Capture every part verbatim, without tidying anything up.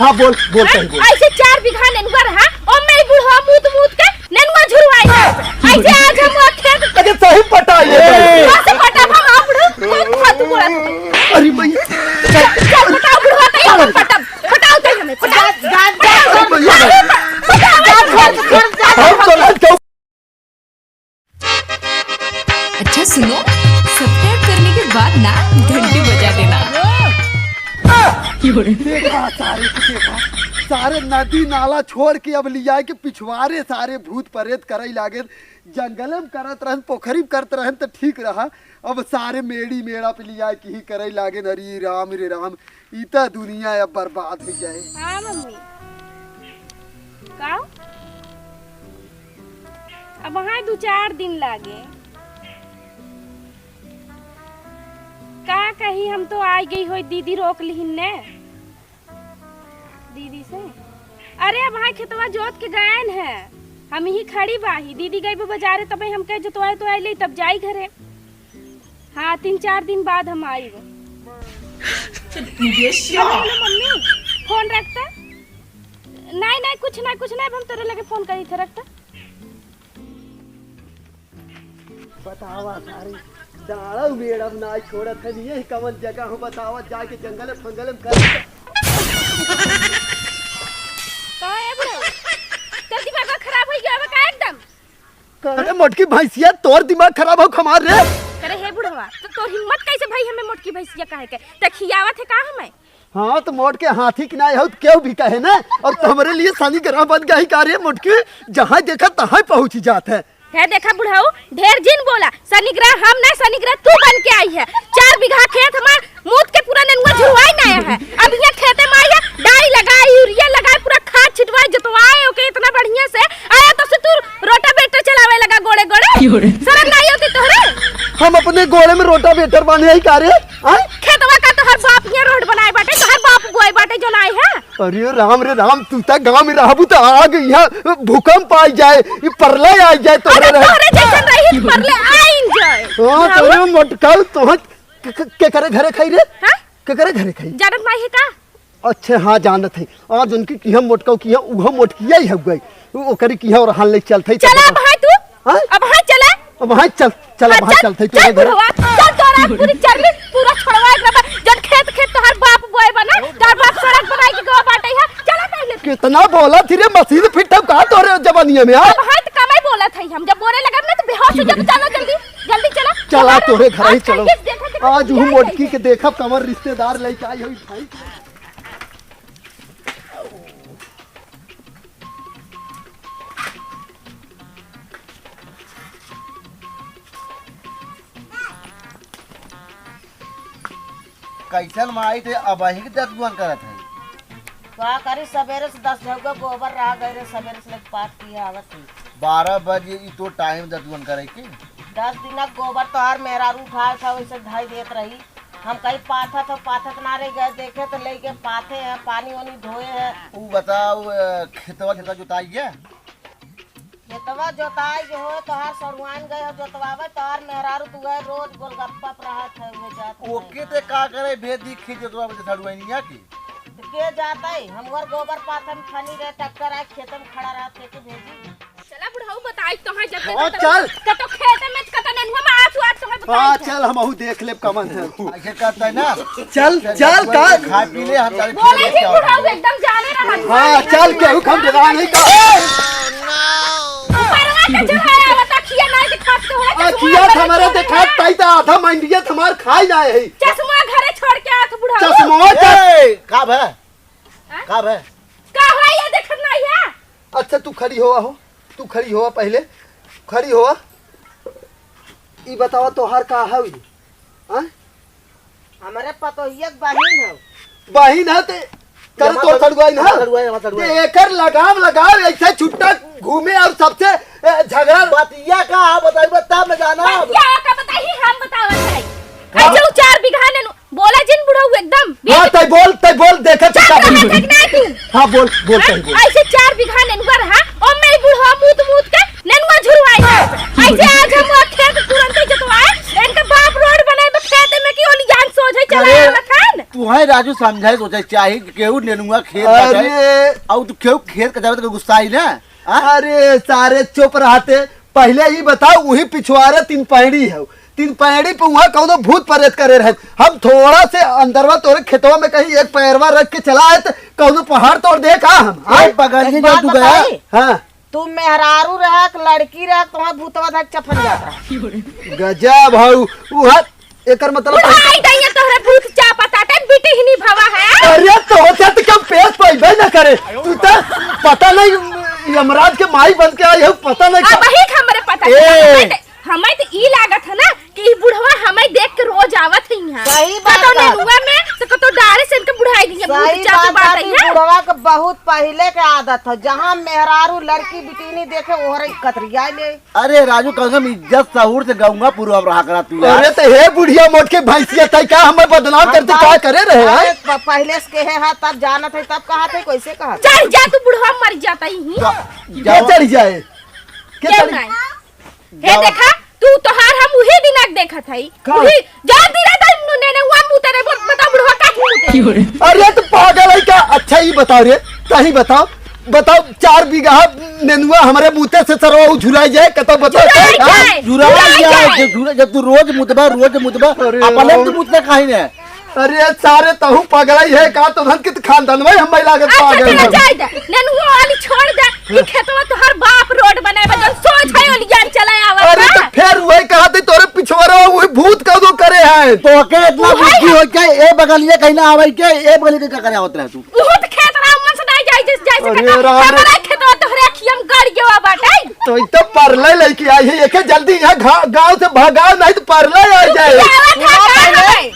हाँ, बोल, बोल, हाँ? सही बोल। ऐसे चार बीघा नेनुआ रहा, ओमे ही बुढ़वा मूत मूत के नेनुआ झुरवाई है। ऐसे आज हम वो खेत अरे सही पटा ये ए! कहाँ से पटा हम आप बुढ़ऊ? बहुत फालतू बोला तू। अरे भैया। चल, चल, पटाओ बुढ़वा, तई हम पटब। पटाओ तई हमें, पटाओ। जा, जा, जा, अरे भैया। पटाओ, पटाओ। हम तो ना क्यों अच्छा सुनो, सब्सक्राइब करने के बाद ना घंटी बजा देना। देखा सारे के देखा, सारे नदी नाला छोड़ के अब लिया के पिछवारे सारे भूत प्रेत करई लागे। जंगल में करत रहन, पोखरी में करत रहन त ठीक रहा। अब सारे मेड़ी मेड़ा पे लिया के ही करई लागे। अरे राम रे राम, ई त दुनिया अब बर्बाद हो जाए। हाँ मम्मी, का? अब वहाँ दो चार दिन लागे। का कही, हम तो आ गई होई, दीदी रोक लिहिन ने दीदी से। अरे अब वहाँ खेतवा जोत के गयन है, हम ही खड़ी बाही। दीदी गई बजारे, तबे हम कहे जोतवाए तो आइले, तब जाई घरे। हाँ, तीन चार दिन बाद हम आइब। हेलो मम्मी, फोन रखता। नहीं नहीं, कुछ ना, कुछ ना, अब हम तोरे लगे फोन करी थे, रखता। बतावा सारी, डाड़ा मेड़ अब ना छोड़त है, नहीं है कवन जगह हो, बतावा, जाके जंगल फंगल में कर। का है बुढ़ऊ? तोर दिमाग खराब हो गया बा का एकदम? अरे मोटकी भैंसिया, तोर दिमाग खराब हो हमार रे। अरे हे बुढ़वा, तो तोर हिम्मत कैसे भाई हमें मोटकी भैंसिया कहे के? ते खियावत है का हमें? हाँ, तो मोट के हाथी की नाई हो, तो केहू भी कहे ना। और तो हमरे लिए शनि ग्रह बन गया ही का रे मोटकी? जहाँ देखा तहाँ पहुँची जात है। हे देखा बुढ़ऊ, ढेर जिन बोला, शनि ग्रह हम ना, शनि ग्रह तू बन के आई है। चार बीघा खेत हमार मूत के पूरा नेनुआ झुरवाई ना आया है। अब ये खेते में आई है, डाई लगाए, यूरिया लगाए, पूरा खाद छिटवाए, जोतवाए ओके इतना बढ़िया से। आया तो से तू रोटावेटर चलावे लगा गोड़े गोड़े। क्यों रे? शर्म नहीं होती तोहरे? हम अपने गोड़े में रोटावेटर बांधे ही का रे? आय? खेतवा का तोहर बाप ये रोड बनाए बाटे, तोहर बाप बोए बाटे जो नाई है। अरे राम रे राम, तू त गाँव में रहबू त आग यहाँ भूकंप आ जाए, ये प्रलय आ जाए, तोहरे अरे रहे। तोहरे जैसन रही, परले आइन जाए। हाँ, बुढ़ऊ। तोहरे मटकाऊ, तोहर के, के, के करे घरे खाई रे? हाँ? के करे घरे खाई? जानत नाई है का? अच्छा, हाँ, जानत है। आज उनकी किहाँ मोटकाऊ किहाँ, उहो मोटकिया ही हउवे। उ-, ओकरी किहाँ और हाल नहीं चलत है, चला तब अब हाँ तू। हाँ? अब हाँ चला। अब हाँ चल, चल, अब हाँ हाँ चल, चलत है चल तोहरे घरे। बुढ़वा, चल तोरा पूरी चर्बी पूरा छोड़वा एक बार, जब खेत खेत तोहर बाप बोए बना, तोहर बाप सड़क बनाए के गवा बाटे है, चला पहले। कितना बोला थी रे, मशीन फिट है का तोहरे जवानिया में, हाँ? अब हाँ तो कमाई बोला था हम, जब बोले लगा ना तो बेहोश हो जाता, चला जल्दी, जल्दी चला। चला तोहरे घर ही आज चलो। कल के देखो कितना आज वो पिया मोटकी जाएगा। के देखब कमर रिश्तेदार लेके आई हुई भाई। कैसन माई थे, अबहिं के दतुअन करत है। का करी, सबेरे से दस झउगा गोबर रहा गए रहे, सबेरे से लेके पात किए आवत है। बारह बजे ई तो टाइम दतुअन करे के। दस दिन गोबर तोहार मेहरारू उठाए था, वैसे ढाई देत रही। हम कहीं पाथत हो, पाथत ना रह गए, देखे तो लेके पाथे हैं, पानी वानी धोए हैं। ऊ बताओ, अ, खेतवा, खेतवा जोताई है? खेतवा जोताई के हो, तोहार सरुआन गए हो जोतवावे, तोहार मेहरारू तू गए रोज गोलगप्पा पर रहत है, हुए जात है। ओके ते का करे, भेज दी खेत जोतवावे ते सरुआनिया के। तो के जाता है, हम और गोबर पाथन फनी रहे, ट्रैक्टर आए, खेत में खड़ा रहत, के, के भेजी? चला बुढ़ऊ बताई तो है जब हाँ, देखो चल। कतो खेत में कतो नेनुआ में आंसू आंसू है बताई हाँ, तो। चल हमहू देख लेब कमन है। ऐसे करता है ना। चल, चल, चल, का? खा पी ले, हम जाके बोले खेत में जी क्या बुढ़ऊ होता है। एकदम जाने रहा। हाँ, चल, केहू के हम डरा नहीं का। परवा के चढ़ाया बता खिया ना के खात तो है, आ, खिया हमारे देखा, ताई ता आधा मंडिया हमार खाई ना है। चश्मा घरे छोड़ के आत बुढ़ऊ। चश्मा ए, का भा? हाँ? का भा? का हो ये देखत नहीं है? अच्छा, तू खड़ी होवा हो, तू खड़ी होवा पहले, खड़ी होवा। ई बतावा, तोहार का हव ई? हाँ? हमरे पतोहिया के बहिन हव। बहिन है ते, करे जमा तोर तो सड़ुआइन है? सड़ुआइन, जमा सड़ुआइन। ते एकर लगाम लगाव, ऐसे छुट्टा घूमे और सबसे, ए, झगड़ा। बतिया का है, बताई, बता, मैं जाना। बतिया का बताई, हम बतावत है। हाँ? ऐसे उ चार बीघा नेनु-, बोला जिन बुढ़ऊ एकदम। हाँ, तै बोल, तै बोल, देखा चल, चल, का बोल। ठीक ना तू? हाँ, बोल, बोल, हाँ? तै बोल। ऐसे चार बीघा नेनुआ रहा, ओमे ही बुढ़वा मूत मूत के नेनुआ झुरवाई है। ऐसे आज हम वो खेत तुरंते जोतवाए, इनका बाप रोड बनाए तो खेत में की ओली जान सोझे चला अरे। आवत हन। तू है राजू, समझाए सोचे चाही कि केहू नेनुआ खेत बाटे, अरे। और तू केहू खेत का जावे तो गुस्सा आई ना, हाँ? अरे सारे चुप रहते, पहले ही बताओ, वही पिछवारे तीन पैड़ी है, तीन पैड़ी पे वहाँ कौनो भूत प्रेत करे रहे। हम थोड़ा से अंदरवा तोरे खेतवा में कहीं एक पैरवा रख के चला आए तो कौनो पहाड़ तोड़ दे का हम, ए, हाँ? बगलिए एक जो बात तू गया। बताई? हाँ। तू मेहरारू रहा कि लड़की रहा, तुम्हारा भूतवा धक चफन जाता। गजब हऊ, उहा एकर मतलब बुढ़ाई दइया तोहरे भूत चापत आटे, बिटिहनी भवा है। अरे तो होता तो कब पेश पइबे न करे। तू तो पता नहीं यमराज के माई बन के आई हो, पता नहीं अब का। वही हमरे पता ए। चला। हमें तो, हमें तो ई लागत है ना कि ई बुढ़वा हमें देख के रोज आवत है यहाँ। सही बात कतो है। नेनुआ में तो कतो डारे से इनके बुढ़ाई दिए, भूत सही चापे बात बात है, है। बुढ़वा के बहुत पहले के आदत है, जहाँ मेहरारू लड़की बिटिहनी देखे ओहरे कतरिया ले। अरे राजू, कम से कम इज्जत सहूर से गौवा पूरा रहा करा तू यार। अरे तो हे बुढ़िया मोट के भैंसिया, तय का हमें बदनाम हम करते, बात का करे रहे, अरे हैं? प-, पहले से कहे है, तब जानत है, तब कहा थे, कैसे कहा थे? चढ़ जा तू बुढ़वा, मर जाता ही। जा, क्या जाओ। चढ़ जाए? क्या क्या चढ़ नहीं? हे जाओ। देखा, तू तोहार हम उही दिनक देखत हई। का? उही, जा दिना तई नु-, ने-, नेनुआ मुते रे, बोल, बता बुढ़वा का मुते? अरे तो पागल है क्या? अच्छा ये बताओ रे, सही बताओ, बताओ, चार बीघा नेनुआ हमरे मुते से सरवा उ झुराई जाए, कतो बताओ। झुराई हाँ? जाए, झुराई झुराई जाए, जाए। जब झुरा-, जब तू रोज मुतबा, रोज मुतबा, अरे अपने यार। तू मुतबा काहे ने? अरे सारे तहू पगलाई है का? तो धन के तो खानदान में हम लागत अच्छा, पागल चला है। जाए दे, नेनुआ वाली छोड़ दे, ई खेतवा तोहर बाप रोड बनाए बा, जौन सोच है ओलियान चला आवत अरे बा। तो फिर वही कहा थे तोरे पिछवारा वही भूत का दो करे है। तो के इतना वही बुद्धि है। हो के ए बगलिए कहीं ना आवे के, ए बगलिए के का करे आवत रहे तू? बहुत खेत राम मन से नहीं जाए, जैसे, जैसे अरे कहता, राम रे। हमारा खेतवा तोहरे अखियम गड़ गया बाटे। तो ई तो परले लेके आई है, एके जल्दी यहाँ घा-, गाँव से भगाओ, नहीं तो परले आ जाए। ये आवत है, सुनो पहले। कहाँ है?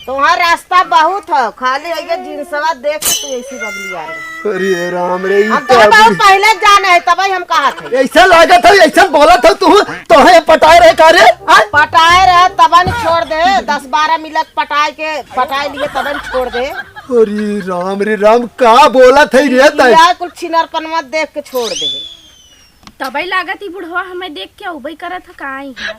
तोहार रास्ता बहुत है, खाली है ये जिनसवा देख के तू ऐसी बगली आ रही। अरे राम रे, ई हम तो तोहरे बहुत अभी पहले जाने है, तबही हम कहा थे। ऐसा लागत है, ऐसा बोलत है तू, तो है पटाए रहे का रे? आ? पटाए रहे, तबन छोड़ दे, दस बारह मिलक पटाए के, पटाए लिए तबन छोड़ दे। अरे राम रे राम, का बोलत है रे तै? या कुल छिनरपनवा देख के छोड़ दे। तबई लागत ई बुढ़वा हमें देख के उबई करत ह का आई है?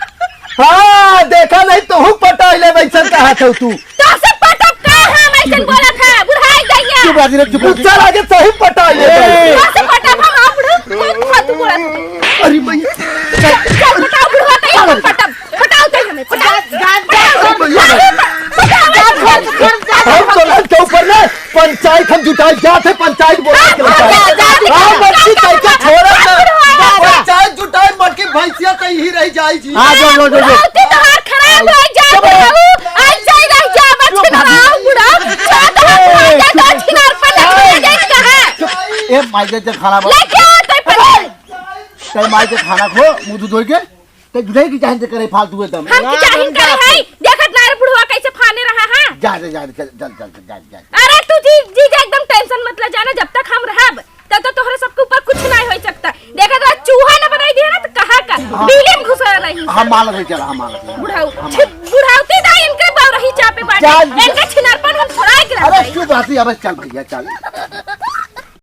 हाँ, देखा नहीं तो हूँ पटाई ले वैसन कहा था तू। तो से पटब का हम ऐसन बोलत है, बुढ़ाई गइया। चुप रह, चुप रह। गुस्सा लागे सही पटाई ले। ए। तो से पटब हम आप बुढ़ऊ, कौन फालतू बोलत है? अरे भैया। चल, चल, पटाओ बुढ़वा, तई हम पटब। पटाओ तई हमें, पटाओ। जा, जा, जा, पटाओ, जा, पटाओ, जा, पटाओ। जा, जा, जा, हम तो राज के ऊपर ना पंचायत हम जुटाई जात है, पंचायत बोला के लेकर। जा, जा, जा, हाँ, जा, मटकी जा, तई के जा, छोड़ा जा, ना। जा, जा। पंचायत जुटाई, मटकी भैंसिया तई ही रह जाई जी। हाँ, जो, जो, जो, जो। गलती तो हार खराब हो जा, चुप रहो। बुढ़ऊ। ऐसे ही रह जा, मत चुप रहो। बुढ़ऊ। छोड़ दो, ए। छोड़ दो, छिनार पर लग गया, देख कहाँ। चुप। ए, माई के खाना बना। लेके आओ, तई पर। तई माई के खाना खो, मुँह धो के। ते जुड़े की चाहन से करे फालतू एकदम। हम की ना, चाहन हम करे जात है? हई। देखत ना रे बुढ़वा कैसे फाने रहा है। जा, जा, जा, चल, चल, चल, चल, जा, जा। अरे तू जी, जीजा एकदम tension मत ले, जाना जब तक हम रहब, तब तो तोहरे सबके ऊपर कुछ नहीं हो सकता। देखत रहा चूहा न बनाई दिया ना तो कहा का हाँ। बिल्ली में घुसा रही। हम मालत है, चल, हम मालत है। बुढ़ऊ, हम मालत। बुढ़ावती दा इनके बौरही चापे बाटे। जा, जा। इनके छिनारपन हम छोड़ा के अरे रहब। चुप रहती, अब चल भैया, चल।